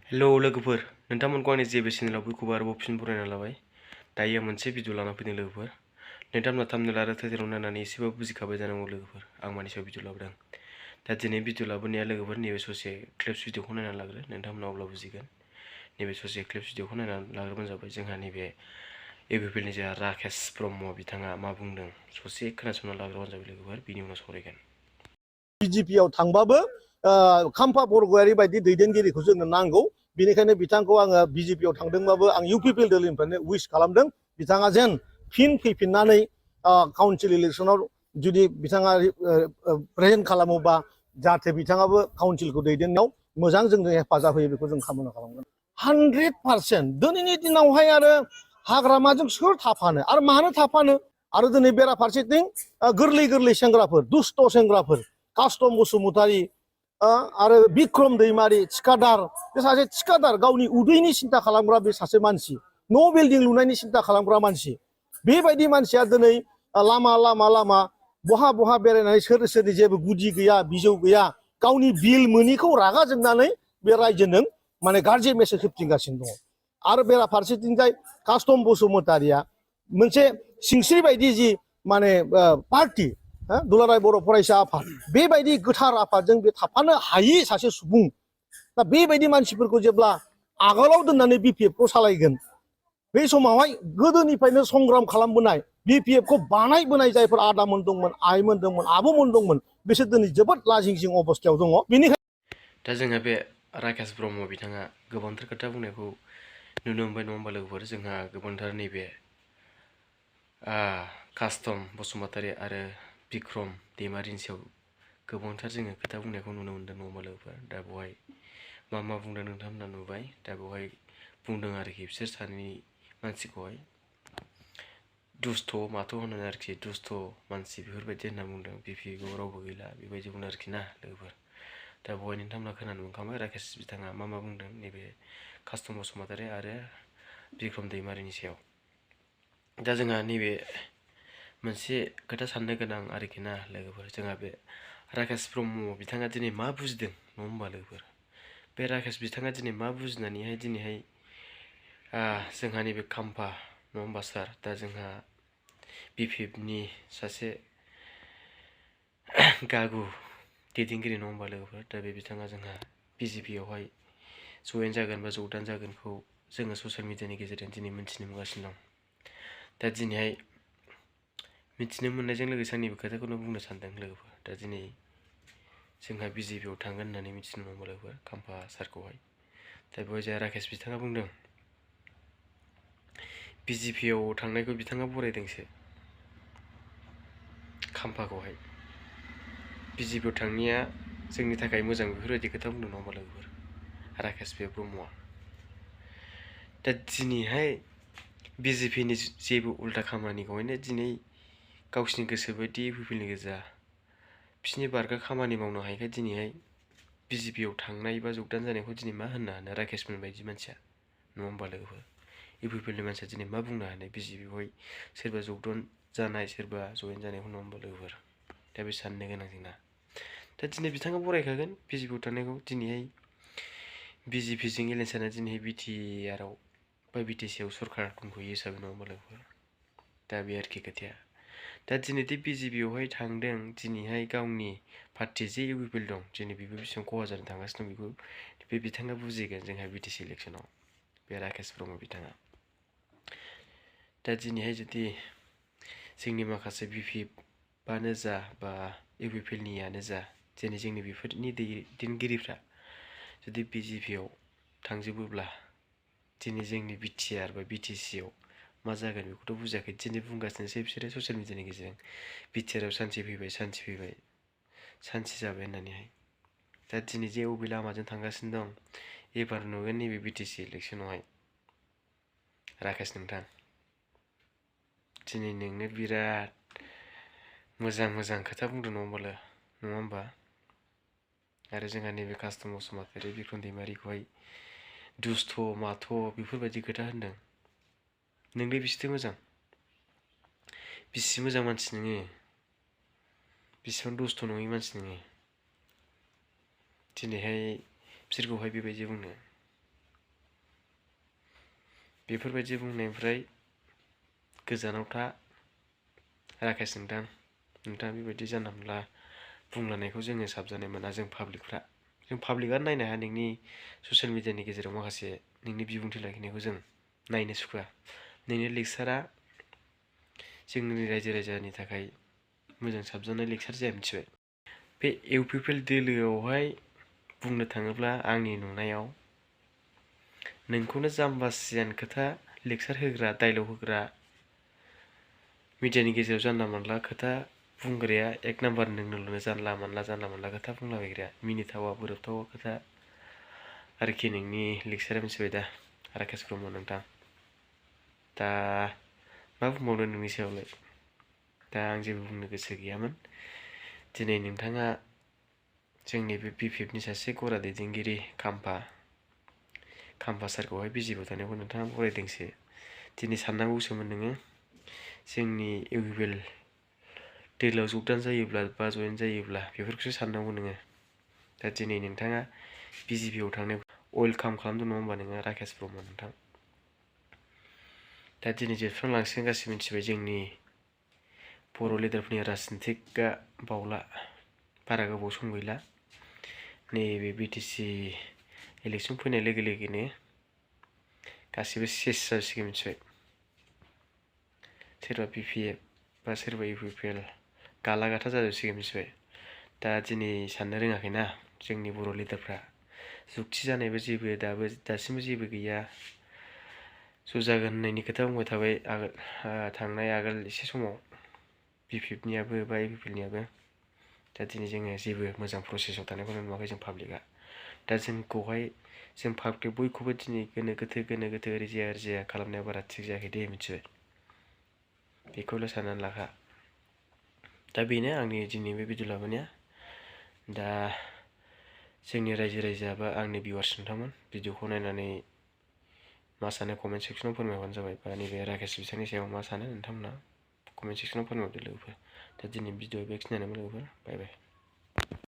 Hello लोगोफोर नोंथांमोनखौ आंनि जेबे चेनेलाव बयखौबो आरोबाव फिन बरायना लाबाय। दायो मोनसे भिडिअ लाना फैदों लोगोफोर। नोंथांमोना थाम्बनेल आरो टाइटेलाव नायनानै एसेबाबो बुजिखाबाय जानांगौ लोगोफोर आं मानि सायाव भिडिअ लाबोदों। दा दिनै भिडिअ लाबोनाया लोगोफोर नैबे ससे क्लिप्स भिडिअखौ नायनानै लाग्रो नोंथांमोना अब्ला बुजिगोन। नैबे ससे क्लिप्स भिडिअखौ नायनानै लाग्रोबानो जाबाय। जोंहा नैबे एबिपिएलनि जा राकेश ब्रह्म बिथाङा मा बुंदों ससे खोनासंना लाग्रोबानो जाबाय लोगोफोर, बिनि उनाव सावरायगोन। बिजेपियाव थांबाबो खाम्फा बरगयारि बायदि दैदेनगिरिखौ जोंनो नांगौ। बेनिखायनो बिथांखौ आङो बिजेपियाव थांदोंबाबो आं इउपिपिएल दोलोनिफ्रायनो उइस खालामदों बिथाङा जेन फिन फैफिननानै काउन्सिल इलेक्सनाव जुदि बिथाङा प्रेजेन्ट खालामोबा जाहाथे बिथाङाबो काउन्सिलखौ दैदेननायाव मोजां जोंनो हेफाजाब होयो बेखौ जों खामानि खालामगोन 100%। दिनैनि दिनावहाय आरो हाग्रामाजों सोर थाफानो आरो मानो थाफानो आरो दिनै बेराफारसेथिं गोरलै गोरलै सेंग्राफोर दुष्ट सेंग्राफोर kastom बसुमतारी आरो bikrom दैमारी थिखादार, बे सासे थिखादार गावनि उदैनि सिन्था खालामग्रा बे सासे मानसि, न' बिल्डिं लुनायनि सिन्था खालामग्रा मानसि। बेबायदि मानसिया दिनै लामा लामा लामा बहा बहा बेरायनानै सोरनि जेबो गुदि गैया बिजौ गैया गावनि बिल मोनिखौ रागा जोंनानै बे रायजोजों माने गाज्रि मेसेज होफिनगासिनो दङ। आरो बेराफारसेथिंजाय kastom बसुमतारीया मोनसे सिंस्रि बायदि जि माने पार्टी दुलाराय बर' फरायसा आफाद बेबायदि गोथार आफादजों बे थाफानो हायि सासे सुबुं। दा बेबायदि मानसिफोरखौ जेब्ला आगोलाव दोननानै बिपिएफखौ सालायगोन बे समावहाय गोदोनिफ्रायनो संग्राम खालामबोनाय बिपिएफखौ बानायबोनाय जायफोर आदामोन दंमोन आइमोन दंमोन आब'मोन दंमोन बिसोर दिनै जोबोद लाजिंसिं अबस्थायाव दङ। बेनिखायनो दा जोंहा बे राकेश ब्रह्म बिथाङा गोबांथार खोथा बुंनायखौ नुनो मोनबाय नङा होमबा लोगोफोर। जोंहा गोबांथार नैबे kastom बसुमतारी आरो bikrom दैमारिनि सायाव गोबांथार जोङो खोथा बुंनायखौ नुनो मोनदों नङा होमबा लोगोफोर। दा बेवहाय मा बुंदों नोंथांमोना नुबाय। दा बेवहाय बुंदों आरोखि बिसोर सानैनि मानसिखौहाय दुस्थ' माथ' होनो आरोखि, दुस्थ' मानसि बेफोरबायदि होनना बुंदों। बिपिएफआव रावबो गैला बेबायदि बुंदों आरोखि ना लोगोफोर। दा बेवहाय नोंथांमोना खोनानो मोनखांबाय राकेश बिथाङा मा बुंदों नैबे kastom बसुमतारी आरो bikrom दैमारिनि सायाव। दा जोंहा नैबे मोनसे खोथा साननो गोनां आरोखि ना लोगोफोर। जोंहा बे राकेश ब्रह्म बिथाङा दिनै मा बुजिदों नङा होमबा लोगोफोर। बे राकेश बिथाङा दिनै मा बुजिनानैहाय दिनैहाय जोंहा नैबे kampa नङा होमबा सार। दा जोंहा बिपिएफनि सासे गागु दैदेनगिरि नङा होमबा लोगोफोर। दा बे बिथाङा जोंहा बिजेपियावहाय जयेन जागोन बा जगदान जागोनखौ जोङो ससियेल मिडियानि गेजेरजों दिनै मिन्थिनो मोनगासिनो दं। दा दिनैहाय मिथिनो मोननायजों लोगोसे आंनि खोथाखौनो बुंनो सानदों लोगोफोर। दा दिनै जोंहा बिजेपियाव थांगोन होननानै मिथिनो मोनबाय लोगोफोर kampa सारखौहाय। दा बेवहाय जोंहा राकेश बिथाङा बुंदों बिजेपियाव थांनायखौ बिथाङा बरायदोंसो काम्पाखौहाय। बिजेपियाव थांनाया जोंनि थाखाय मोजां बेफोरबायदि खोथा बुंदों नङा होमबा लोगोफोर राकेश बे ब्रह्मआ। दा दिनैहाय बिजेपिनि जेबो उल्था खामानिखौहायनो दिनै गावसिनि गोसो बायदि इउपिपिएलनि गोजा बिसिनि बारगा खामानि मावनो हायैखाय दिनैहाय बिजेपियाव थांनाय बा जगदान जानायखौ दिनै मा होननो हानो राकेशमोन बायदि मानसिया नङा होमबा लोगोफोर। इउपिपिएलनि मानसिया दिनै मा बुंनो हानो बिजेपियावहाय सोरबा जगदान जानाय सोरबा जयेन जानायखौ नङा होमबा लोगोफोर। दा बे साननो गोनां जोंना। दा दिनै बिथाङा बरायखागोन बिजेपियाव थांनायखौ। दिनैहाय बिजेपिजों एलायन्स जाना दिनैहाय बिटिआरआव बा बिटिसिआव सरकार दंफैयो हिसाबै नङा होमबा लोगोफोर। दा बे आरोखि खोथाया। दा दिनै दि बिजेपियावहाय थांदों दिनैहाय गावनि पार्टि जे इउपिपिएल दं दिनै बेबो बेसेबां खहा जानो थांगासिनो दं बेखौ बे बिथाङा बुजिगोन जोंहा बिटिसि इलेक्सनाव बे राकेश ब्रह्म बिथाङा। दा दिनैहाय जुदि जोंनि माखासे बिपिएफआनो जा बा इउपिपिएलनियानो जा दिनै जोंनि बेफोरनि दैदेनगिरिफ्रा जुदि बिजेपियाव थांजोबोब्ला दिनै जोंनि बिटिआर बा बिटिसिआव मा जागोन बेखौथ' बुजियाखै। दिनै बुंगासिनोसै बिसोरो ससियेल मिडियानि गेजेरजों बिटिआरआव सान्थि फैबाय सान्थि जाबाय होननानैहाय। दा दिनै जे अबे लामाजों थांगासिनो दं एबार नुगोन नैबे बिटिसि इलेक्सनावहाय राकेश नोंथां दिनै नोंनो बिराद मोजां खोथा बुंदों नङा होमबा। आरो जोंहा नैबे kastom बसुमतारी bikrom दैमारिखौहाय दुस्थ' माथ' बेफोरबायदि खोथा होनदों। नोंलाय बेसेथो मोजां बेसे मोजां मानसि नोङो, बेसेबां दुस्थ' नङि मानसि नोङो दिनैहाय बिसोरखौहाय बेबायदि बुंनो। बेफोरबायदि बुंनायनिफ्राय गोजानाव था राकेश नोंथाङा बेबायदि जानला मोनला बुंलांनायखौ जोङो साबजानाय मोना जों पाब्लिकआ नायनो हाया नोंनि ससियेल मिडियानि गेजेराव माखासे नोंनि बिबुंथि लाखिनायखौ जों नायनो सुखुवा नोंनि लेक्सारा जोंनि रायजो राजानि थाखाय मोजां साबजानाय लेक्सार जाया मिथिबाय बे इउपिपिएल दोलोआवहाय बुंनो थाङोब्ला आंनि नुनायाव नोंखौनो जाम्बासियान खोथा लेक्सार होग्रा डायलग होग्रा मिडियानि गेजेराव जानला मोनला खोथा बुंग्राया एक नाम्बार नोंनोल' जानला मोनला खोथा बुंलाबायग्राया मिनिथावा बोरैबथावा खोथा आरोखि नोंनि लेक्सारा मिथिबाय दा राकेश ब्रह्म नोंथां दा मा बुंबावनो नोंनि सायावलाय दा आं जेबो बुंनो गोसो गैयामोन दिनै नोंथाङा जोंनि बे बिपिएफनि सासे गरा दैदेनगिरि kampa सारखौहाय बिजेपिआव थानायखौ नोंथाङा बरायदोंसो दिनै साननांगौसोमोन नोङो जोंनि इउपिपिएल दोलोआव जगदान जायोब्ला बा जयेन जायोब्ला बेफोरखौसो साननांगौ नोङो दा दिनै नोंथाङा बिजेपिआव थांनाय वेलकाम खालामदों नङा होमबा नोङो राकेश ब्रह्म नोंथां दा दिनै जोबस्रांलांसिगोन गासिबो मिथिबाय जोंनि बर' लिडारफोरनि राजनितिकआ बावला बारा गोबाव सम गैला नैबे बिटिसि इलेक्सन फैनाय लोगो लोगोनो गासिबो सेस जासिगोन मिथिबाय सोरबा बिपिएफ बा सोरबा इउपिपिएल गालागाथा जाजोबसिगोन मिथिबाय दा दिनै साननो रोङाखैना जोंनि बर' लिडारफ्रा जुक्ति जानायबो जेबो दासिमबो जेबो गैया ज' जागोन होननायनि खोथा बुंबाय थाबाय थांनाय आगोल एसे समाव बिपिएफनियाबो बा इउपिपिएलनियाबो दा दिनै जोङो जेबो मोजां प्रसेसआव थानायखौनो नुवाखै जों पाब्लिकआ दा जोंखौहाय जों पाब्लिक बयखौबो दिनै गोनो गोथो ओरै जाया खालामनाया बारा थिग जायाखै दे मिथिबाय बेखौल' साननानै लाखा दा बेनो आंनि दिनै बे भिडिअ लाबोनाया दा जोंनि रायजो राजा बा आंनि भिउवार्स नोंथांमोन भिडिअखौ नायनानै मा सानो कमेन्ट सेक्सनाव फोरमायबानो जाबाय बा नैबे राकेश बिथांनि सायाव मा सानो नोंथांमोना कमेन्ट सेक्सनाव फोरमायहरदो लोगोफोर दा दिनै भिडिअ बेखिनियानोमोन लोगोफोर बाय बाय